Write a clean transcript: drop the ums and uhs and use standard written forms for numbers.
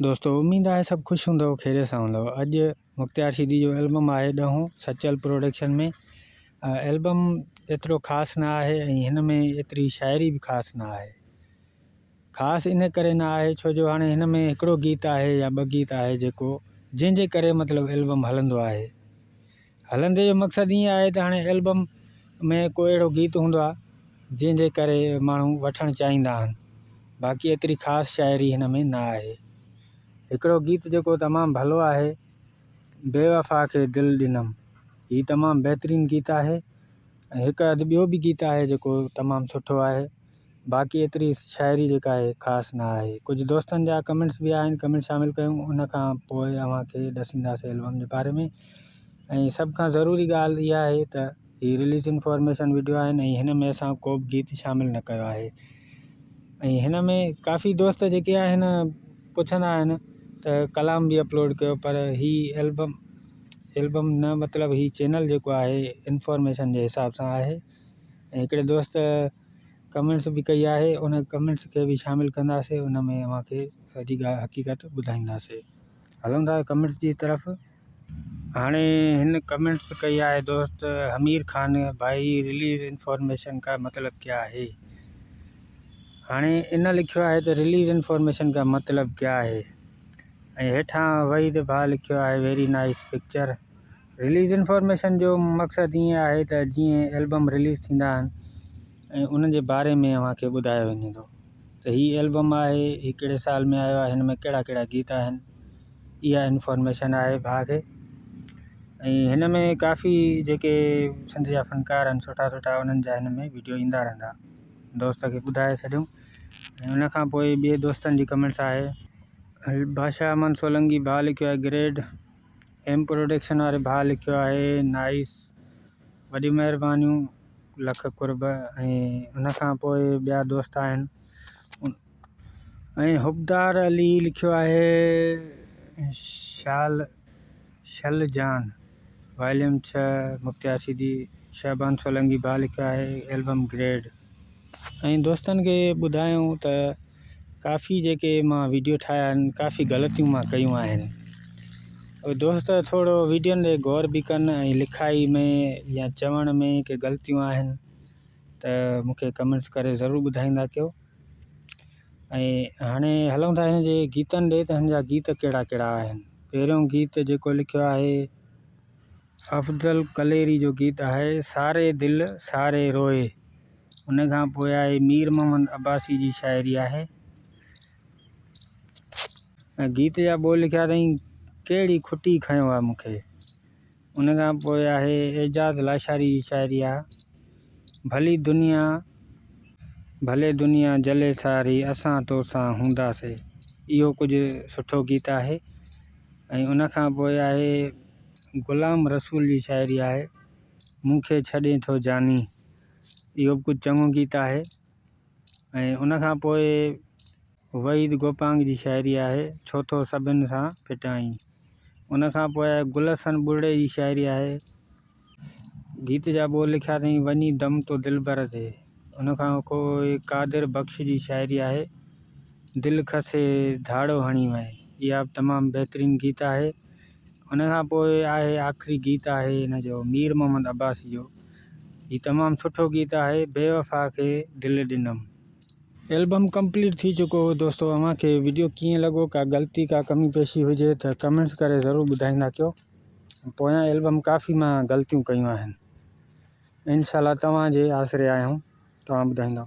دوستو اميد آهي سڀ خوش هوندؤ خيريت سان هوندؤ اڄ مختيار شيدي جو البم آهي ڏهون سچل پروڊڪشن ۾ البم ايترو خاص نه آهي ۽ هن ۾ ايتري شاعري به خاص نه آهي خاص ان ڪري نه آهي ڇو جو هاڻي هن ۾ هڪڙو گيت آهي يا ٻه گيت آهي جيڪو جنهن جي ڪري مطلب البم هلندو آهي هلندي جو مقصد ائين آهي ته هاڻي البم ۾ ڪو اهڙو گيت هوندو آهي جنهن جي ڪري ماڻهو وٺڻ چاهيندا آهن باقي ايتري خاص شاعري هن ۾ نه آهي. هڪڙو گيت جيڪو تمام ڀلو آهي بيوفا کي دل ڏنم هي تمام بهترين گيت آهي ۽ هڪ اڌ ٻيو به گيت آهي جيڪو تمام سٺو آهي باقي ايتري شاعري جيڪا آهي خاص نه آهي ڪجهه دوستن جا ڪمينٽس به آهن ڪمينٽس شامل ڪيون ان کان پوء اوهان کي ڏسينداسين البم جي باري ۾ ۽ سڀ کان ضروري ڳالهه اها آهي ته هي رليز انفارميشن وڊيو آهن ۽ هن ۾ اسان ڪو به گيت شامل نه ڪيو آهي ۽ هن ۾ ڪافي دوست جيڪي آهن پڇندا آهن ته ڪلام به اپلوڊ ڪيو پر هي البم البم نه مطلب هي چينل جيڪو آهي انفارميشن جي حساب سان آهي ۽ هڪڙي دوست ڪمينٽس به ڪئي آهي ان ڪمينٽس کي به شامل ڪنداسي ان ۾ اوهان کي سڄي ڳالهه حقيقت ٻڌائينداسي هلون ٿا ڪمينٽس جي طرف هاڻي هن ڪمينٽس ڪئي آهي دوست حمير خان ڀائي رليز انفارميشن کا مطلب ڪيا هي هاڻي ان لکيو آهي ته رليز انفارميشن کا مطلب ڪيا هي ۽ هيٺان وحيد ڀاء لکيو آهي very nice picture release information جو مقصد ائين آهي ته جيئن البم رليز ٿيندا آهن ۽ انهن جي باري ۾ اوهان کي ٻڌايو وڃي ٿو ته هي البم آهي هي ڪهڙي سال ۾ آيو آهي هن ۾ ڪهڙا ڪهڙا گيت آهن اها انفارميشن آهي ڀاء کي ۽ هن ۾ ڪافي جيڪي سنڌ جا فنڪار آهن سٺا سٺا انهن جا هن ۾ وڊيو ايندا رهندا دوست کي ٻڌائي ڇڏيون ۽ ان کان پوء ٻئي دوستن جي ڪمينٽس آهي بادشاهه احمد سولنگي ڀاء لکيو آهي گريڊ ايم پروڊڪشن واري ڀاء لکيو آهي نائس وڏيون مهربانيون لک قرب ۽ ان کان پوء ٻيا دوست آهن ۽ حبدار علي لکيو آهي شال شل جان واليوم ڇهه مختيار سيدي شعبان سولنگي ڀاء لکيو آهي البم گريڊ. ۽ دوستن کي ٻڌايون ته ڪافي جيڪي مان ويڊيو ٺاهيا آهن ڪافي غلطيون مان ڪيون آهن دوست ٿورو ويڊين تي غور به ڪن ۽ لکائي ۾ يا چوڻ ۾ ڪي غلطيون آهن ته مونکي ڪمينٽس ڪري ضرور ٻڌائيندا ڪيو ۽ هاڻي هلون ٿا هن جي گيتن ڏي ته هن جا گيت ڪهڙا ڪهڙا آهن پهريون گيت جيڪو لکيو آهي افضل ڪليري جو گيت آهي ساري دل ساري روئي ان کان پوء آهي مير محمد عباسي جي شاعري آهي ۽ گيت جا ٻول لکيا اٿائين ڪهڙي کٽي کنيو آهي مونکي ان کان پوء آهي اعجاز لاشاري جي شاعري آ ڀلي دنيا ڀلي دنيا جلي ساري اسان توسان هونداسي اهو ڪجهه سٺو گيت آهي ۽ ان کان پوء آهي غلام رسول جي شاعري آهي مون کي ڇڏين ٿو جاني اهو به ڪجهه چڱو گيت آهي ۽ ان کان پوء وحيد گوپانگ جي شاعري آهي ڇو ٿو سڀن سان ڦٽائين. ان کان پوء گل حسن ٻرڙي جي شاعري آهي. گيت جا ٻول لکيا اٿائين وڃي دم تو دلبر تي. ان کان پوء قادر بخش جي شاعري آهي دل کسي ڌاڙو هڻي وئين. اها به تمام بهترين گيت آهي. ان کان پوء آهي آخري گيت آهي هن جو مير محمد عباسي جو. هي تمام سٺو گيت آهي بيوفا کي دل ڏنم. البم ڪمپليٽ ٿي چڪو هو دوستو اوهان کي وڊيو ڪيئن لڳو ڪا غلطي ڪا ڪمي پيشي هجي ته ڪمينٽس ڪري ضرور ٻڌائيندا ڪيو پويان البم ڪافي مان غلطيون ڪيون آهن انشاء الله توهان جي آسري آهيون توهان ٻڌائيندا.